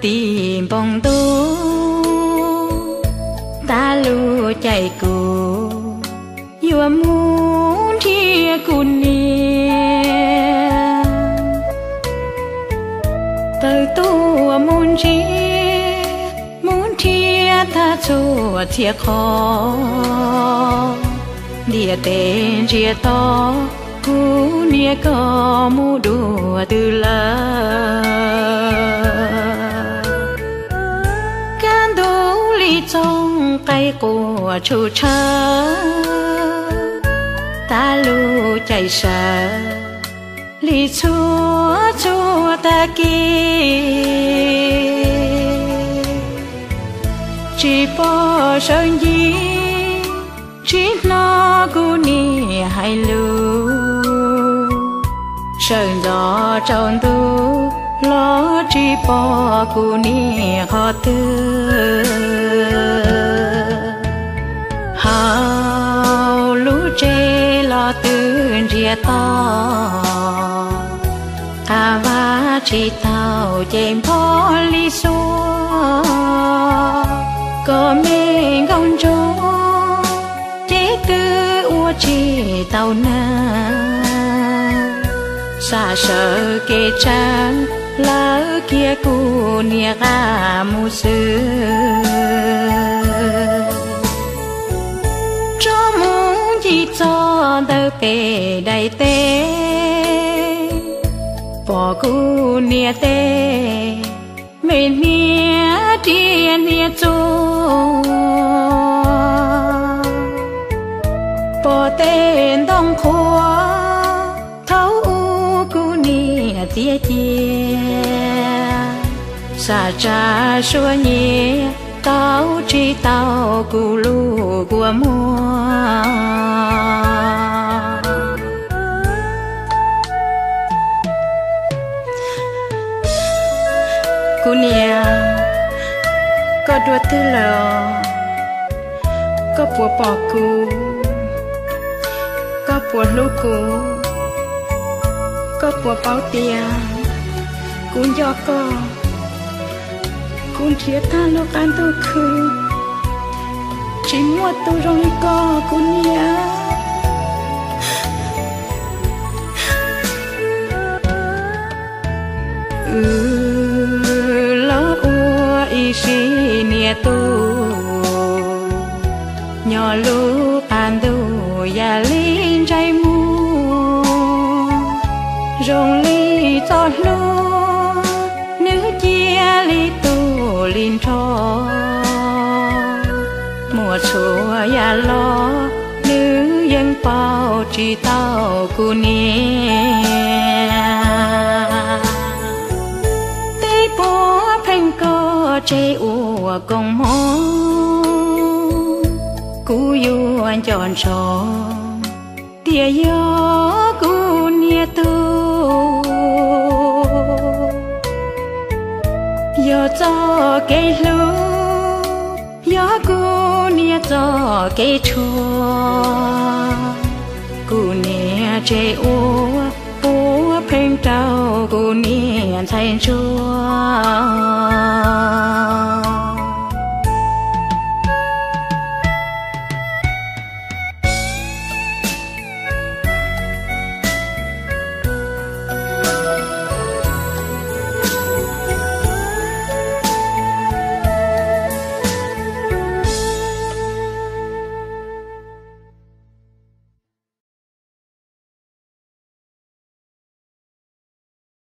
Tim npoo ntuj, tas lub caij kuv yuav mus nrhiav kuv niam. Tawm tuaj mus ntsia, mus nrhiav tag txhua txhia qhov, ntiaj teb ntsiag to, kuv niam koj mus dua twg lawm. Kaj ntug li txooj qaib quaj tshum tshawv, tas lub caij sawv li txhua txhua tag kis, tsis pom sawv ncig, tsis hnov kuv niam hais lus. Sawv ntxov tsaus ntuj los tsis pom kuv niam qhov twg. Hauv lub tsev los twb ntsiag to, qab vaj tsis tau ces npog li xuab. Kom me nkauj ntsuag ces twb ua tsis tau neeg, xav sawv kev tseeb lawv kiag kuv niam qab mus xwb. Tso mus ncig txog ntawm pem daim teb, pom kuv niam tej me hniav riam hniav txuj, pom tej ntoo qhuav thaum ub kuv niam txias cia, xav tsa suab nyiav tau tsis tau kuv lub kua muag. Kuv niam, koj dua twg lawm? Koj puas pom kuv? Koj puas hlub kuv? Koj puas paub tias kuv nco koj? Kuv nrhiav tag lub qab ntuj khwb, tsis muaj tus zoo li koj kuv niam. Wb los ua ib sim niam tub, nyob lub qab ntuj yam li ntsej muag, zoo li txoj hlua nws cia li tu li nrho. Muaj txhua yam los nws yeej pauj tsis tau kuv niam. Tej puav pheej koj tseg ua koom mov, kuv yuav nco ntsoov tias yog kuv niam tub. Yog txoj kev hlub, yog kuv niam txoj kev tshuav, kuv niam tseg ua puav pheej rau kuv niam ntxhais ntsuag.